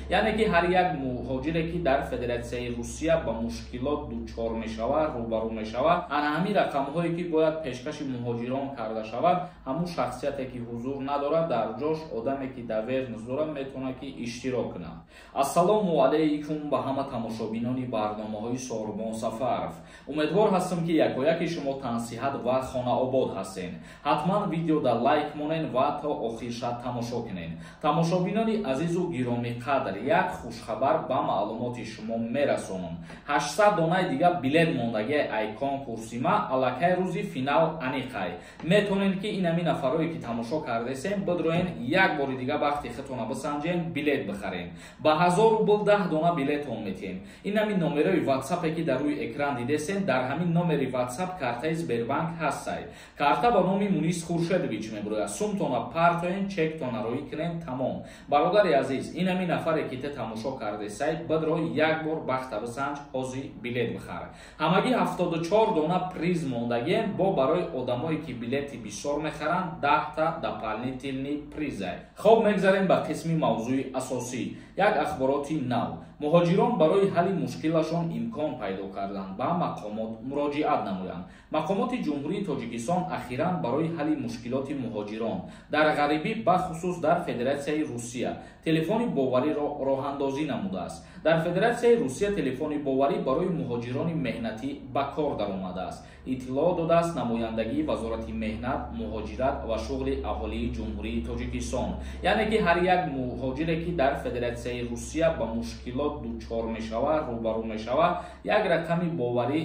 Яъне ки ҳар як муҳоҷире, ки дар Федератсияи Русия ба мушкилот дучор мешавад, рӯбарӯ мешавад, ана ҳамин рақамҳое, ки бояд пешкаши муҳоҷирон карда шавад, ҳамун шахсияте, ки ҳузур надорад, дар ҷош одаме, ки доверенность дорад, метавонад, ки иштирок кунад. Ассалому алайкум ба ҳама тамошобинони барномаҳои Сорбон Сафаров. Умедвор ҳастам, ки якояки шумо тансиҳат ва хонаобод ҳастен. Ҳатман видеода лайк монен ва то охирша тамошо кунен. Тамошобинони азизу гиромиқадр, як хушхабар ба маълумоти шумо мерасонам. 800 донаи дига билет мондагии ай конкурси ма, аллакай рӯзи финал аниқай. Метавонед, ки инами нафарое, ки тамошо кардесем, бидроен, як бори дига бахти худтона бисанҷен, билет бихарен. Ба 1000 рубл 10 дона билетон метиҳем. Инами номерои ватсапе, ки дар рӯи экран дидесен, дар ҳамин номери ватсап картаи Сбербанк ҳастай. Карта ба номи Мунис Хуршедович мебурояд. Сумтона партоен, чектона роӣ кунен, тамом. Бародари азиз, инами нафаре, ки те тамошо кардесай, бидро, як бор бахта бисанҷ, ҳози билет бихар. Ҳамагӣ 74 дона приз мондагием, бо барои одамое, ки билети бисёр мехаранд, 10-та дополнительный призай. Хоб, мегзарем ба қисми мавзӯи асосӣ. Як ахбороти нав: муҳоҷирон барои ҳалли мушкилашон имкон пайдо карданд ба мақомот муроҷиат намоянд. Мақомоти Ҷумҳурии Тоҷикистон ахиран барои ҳалли мушкилоти муҳоҷирон дар ғарибӣ, бахусус дар Федератсияи Русия, телефони бовариро роҳандозӣ намудааст. Дар Федератсияи Русия телефони боварӣ барои муҳоҷирони меҳнатӣ ба кор даромадааст, иттилоъ додааст намояндагии Вазорати меҳнат, муҳоҷират ва шуғли аҳолии Ҷумҳурии Тоҷикистон. Яъне ки ҳар як муҳоҷире, ки дар Федератсияи Русия ба мушкилот дучор мешавад, рӯбарӯ мешавад, як рақами боварӣ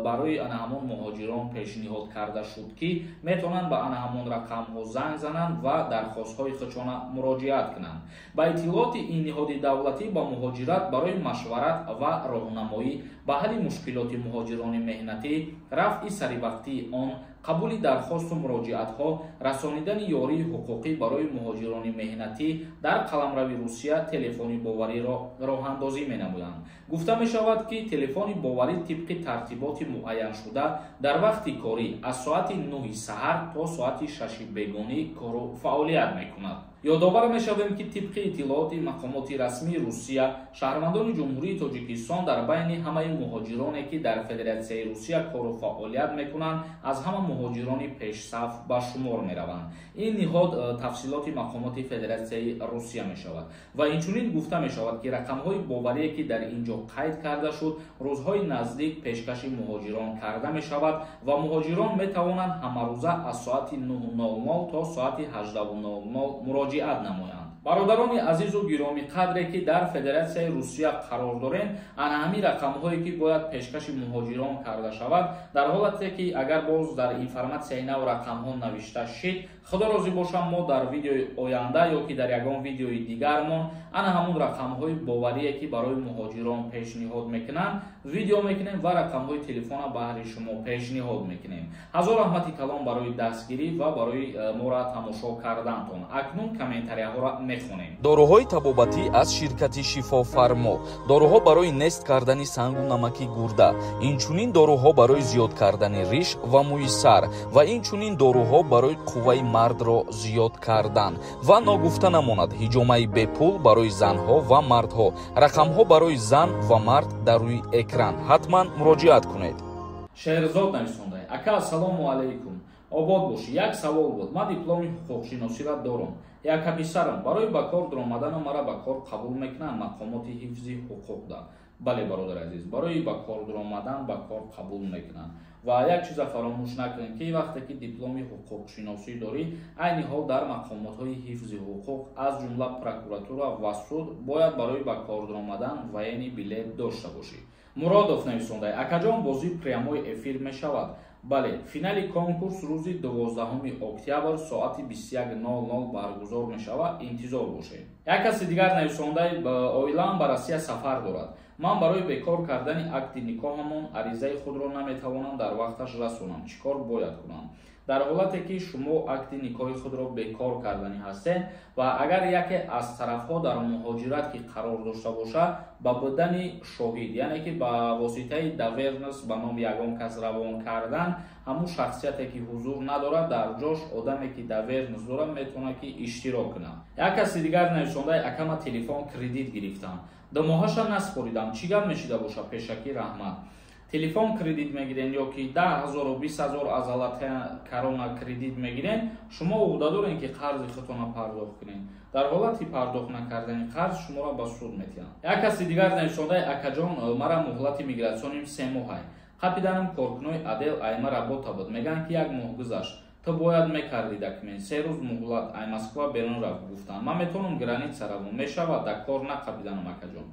барои ана ҳамон муҳоҷирон пешниҳод карда шуд, ки метавонанд ба ана ҳамон рақамҳо занг зананд ва дархостҳои худшона муроҷиат кунанд. Ба иттилооти ин ниҳоди давлатӣ, ба муҳоҷират барои машварат ва роҳнамоӣ ба ҳалли мушкилоти муҳоҷирони меҳнатӣ, рафъи саривақтии он, қабули дархосту муроҷиатҳо, расонидани ёрии ҳуқуқӣ барои муҳоҷирони меҳнатӣ дар қаламрави Русия телефони бовариро роҳандозӣ менамоянд. Гуфта мешавад, ки телефони боварӣ тибқи тартиботи муайяншуда дар вақти корӣ аз соати 9 саҳар то соати 6 бегонӣ кору фаъолият мекунад. Ёдовар мешавем, ки тибқи иттилооти мақомоти расмии Русия, шаҳрвандони Ҷумҳурии Тоҷикистон дар байни ҳамаи муҳоҷироне, ки дар Федератсияи Русия кору фаъолият мекунанд, аз ҳама муҳоҷирони пешсаф ба шумор мераванд. Ин ниҳод тафсилоти мақомоти Федератсияи Русия мешавад. Ва инчунин гуфта мешавад, ки рақамҳои боварие, ки дар ин ҷо қайд карда шуд, рӯзҳои наздик пешкаши муҳоҷирон карда мешавад ва муҳоҷирон метавонанд ҳамарӯза аз соати 9:00 то соати 18:00 муроҷиат намоянд. Бародарони азизу гиромиқадре, ки дар Федератсияи Русия қарор дорем, ана ҳамин рақамҳое, ки бояд пешкаши муҳоҷирон карда шавад, дар ҳолате ки агар боз дар информатсияи нав рақамҳо навишта шид, худо розӣ бошам, мо дар видеои оянда ё ки дар ягон видеои дигармон ана ҳамун рақамҳои боварие, ки барои муҳоҷирон пешниҳод мекунанд, видео мекунем ва рақамҳои телефона баҳри шумо пешниҳод мекунем. Ҳазор раҳмати калон барои дастгирӣ ва барои моро тамошо кардантон. Акнун комментарияҳоро мехонем. Доруҳои табобатӣ аз ширкати Шифофармо, доруҳо барои нест кардани сангу намаки гурда, инчунин доруҳо барои зиёд кардани риш ва мӯи сар ва инчунин доруҳо барои қувваи мардро зиёд кардан. Ва ногуфта намонад, ҳиҷомаи бепул барои занҳо ва мардҳо. Рақамҳо барои зан ва мард дар рӯи экран, ҳатман муроҷиат кунед. Шеҳрзод нависонда: «Ака, ассалому алайкум, обод бошӣ. Як савол буд. Ман дипломи ҳуқуқшиносиро дорам, яка писарам. Барои ба кор дуромаданам мара ба кор қабул мекунанд мақомоти ҳифзи ҳуқуқ?» Бале, бародари азиз, барои ба кор дуромадан ба кор қабул мекунанд. Ва як чиза фаромӯш накунед, ки вақте ки дипломи ҳуқуқшиносӣ дорӣ, айни ҳол дар мақомотҳои ҳифзи ҳуқуқ, аз ҷумла прокуратура ва суд, бояд барои ба кор дуромадан военный билет дошта бошӣ. Муродов нависонда: «Акаҷон, бозӣ прямой эфир мешавад?» Бале, финали конкурс рӯзи 12 октябр соати 21:00 баргузор мешавад, интизор бошед. Як каси дигар нависондаи: «Оилаам ба Россия сафар дорад. Ман барои бекор кардани акди никоҳамон аризаи худро наметавонам дар вақташ расонам. Чӣ кор бояд кунам?» Дар ҳолате ки шумо акди никоҳи худро бекор карданӣ ҳастед ва агар яке аз тарафҳо дар муҳоҷират ки қарор дошта бошад, ба будани шоҳид, яъне ки ба воситаи доверенность ба номи ягон кас равон кардан, ҳамун шахсияте ки ҳузур надорад, дар ҷош одаме ки доверенность дорад, метавонад ки иштирок кунад. Як каси дигар нависондаи: акама, телефон кредит гирифтам, 2 моҳаша насупоридам, чӣ гап мешида бошад? Пешакӣ раҳмат. Телефон кредит мегирен ё ки 10 0-у 20 000 аз Золотая Корона кредит мегирен, шумо ӯҳда дорен ки қарзи худтона пардохт кунед. Дар ҳолати пардохт накардани қарз шуморо ба суд метиҳанд. Як каси дигар нависондаи: акаҷон, мара муҳлати миграционим 3 моҳай, қапиданам коркунои отдел айма работа буд, мегӯянд ки як моҳ гузашт, ту бояд мекардӣ документ, 3 рӯз муҳлат, ай Москва берун рафт гуфтанд. Ман метавонам граница равон мешавад? Дар кор нақапиданам, акаҷон.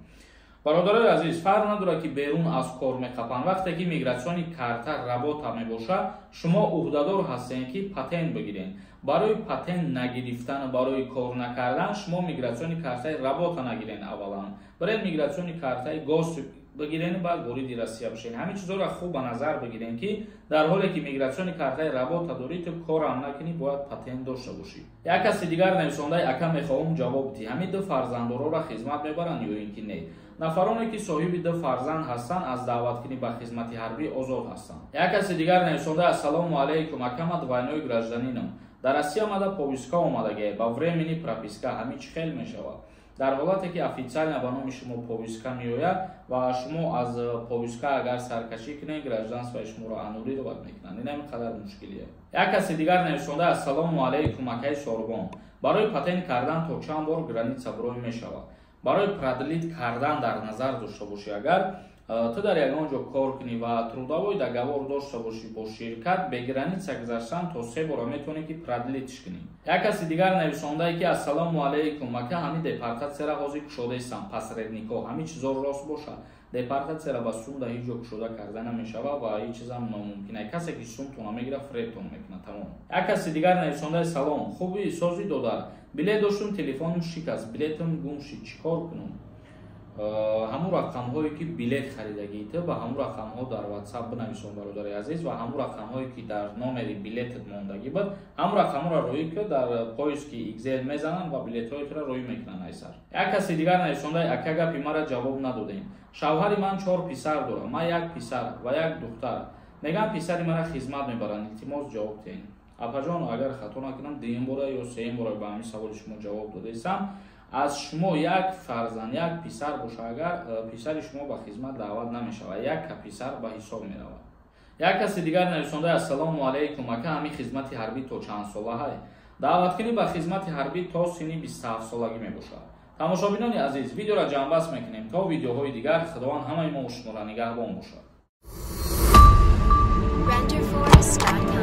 Бародарои азиз, фарқ надорад ки берун аз кор меқапанд. Вақте ки миграционный карта работа мебошад, шумо ӯҳдадор ҳастед ки патент бигиред. Барои патент нагирифтану барои кор накардан шумо миграционный картаи работа нагирен. Аввалан барои миграционный картаи гость бигирен, баъд вориди Россия бишед. Ҳамин чизҳоро хуб ба назар бигирен, ки дар ҳоле ки миграционный картаи работа дорӣ, ту корам накунӣ, бояд патент дошта бошӣ. Як каси дигар нависондаи: ака, мехоҳам ҷавоб диҳӣ, ҳамин ду фарзанддороро хизмат мебаранд ё ин ки не? Нафароне ки соҳиби ду фарзанд ҳастанд, аз даъваткунӣ ба хизмати ҳарбӣ озод ҳастанд. Як каси дигар нависонда: ассалому алайкум, акама, двойной гражданином, дар Россия омада, повестка омадагия ба временный прописка, ҳамин чӣ хел мешавад? Дар ҳолате ки официально ба номи шумо повестка меояд ва шумо аз повестка агар саркашӣ кунед, гражданствои шуморо аннулировать мекунанд. Ин ҳамин қадар мушкилие. Як каси дигар нависонда: ассалому алайкум, акаи Сорбон, барои патент кардан то чанд бор граница бурой мешавад? Барои продлить кардан дар назар дошта бошӣ, агар ту дар ягон ҷо кор кунӣ ва трудовой договор дошта бошӣ бо ширкат, бе граница гузаштан то се бора метавонӣ ки продлитьш кунӣ. Як каси дигар нависондае ки: ассалому алайкум, ака, ҳамин депортатсияра ҳозир кушодаистам посредникҳо, ҳамин чизо рост бошад? Депортатсияра ба сумда ҳеҷ ҷо кушода карда намешавад ва ҳеҷ чизам номумкин. Касе ки сумтона мегирад, фиребтон мекунад, тамом. Як каси дигар нависондаи: салом, хуби, сози додар, билет доштум, телефонум шикаст, билетам гум шид, чӣ кор кунам? Ҳамун рақамҳое ки билет харидагии ту, ба ҳамун рақамҳо дар Ватсап бинависон, бародари азиз, ва ҳамун рақамҳое ки дар номери билетат мондагӣ буд, ҳамун рақамҳоро роӣ ки дар поиски Excel мезананд ва билетҳои туро роӣ мекунанд айсар. Як каси дигар нависондаи: ака, гапи мара ҷавоб надодем. Шавҳари ман чор писар дорад, ман як писар ва як духтар, мегӯям писари мара хизмат мебаранд, илтимос, ҷавоб диҳем. Апаҷон, агар хато накунам, дуюм бора ё сеюм бора ба ҳамин саволи шумо ҷавоб додаистам. Аз шумо як фарзанд, як писар боша агар, писари шумо ба хизмат даъват намешавад, як писар ба ҳисоб меравад. Як каси дигар нависонда: ассалому алайкум, ака, ҳамин хизмати ҳарбӣ то чанд солаҳай? Даъваткунӣ ба хизмати ҳарбӣ то синни 27 солагӣ мебошад. Тамошобинони азиз, видеоро ҷамъбаст мекунем. То видеоҳои дигар Худованд ҳамаи мо шуморо нигаҳбон бошад. Renderforest.ai.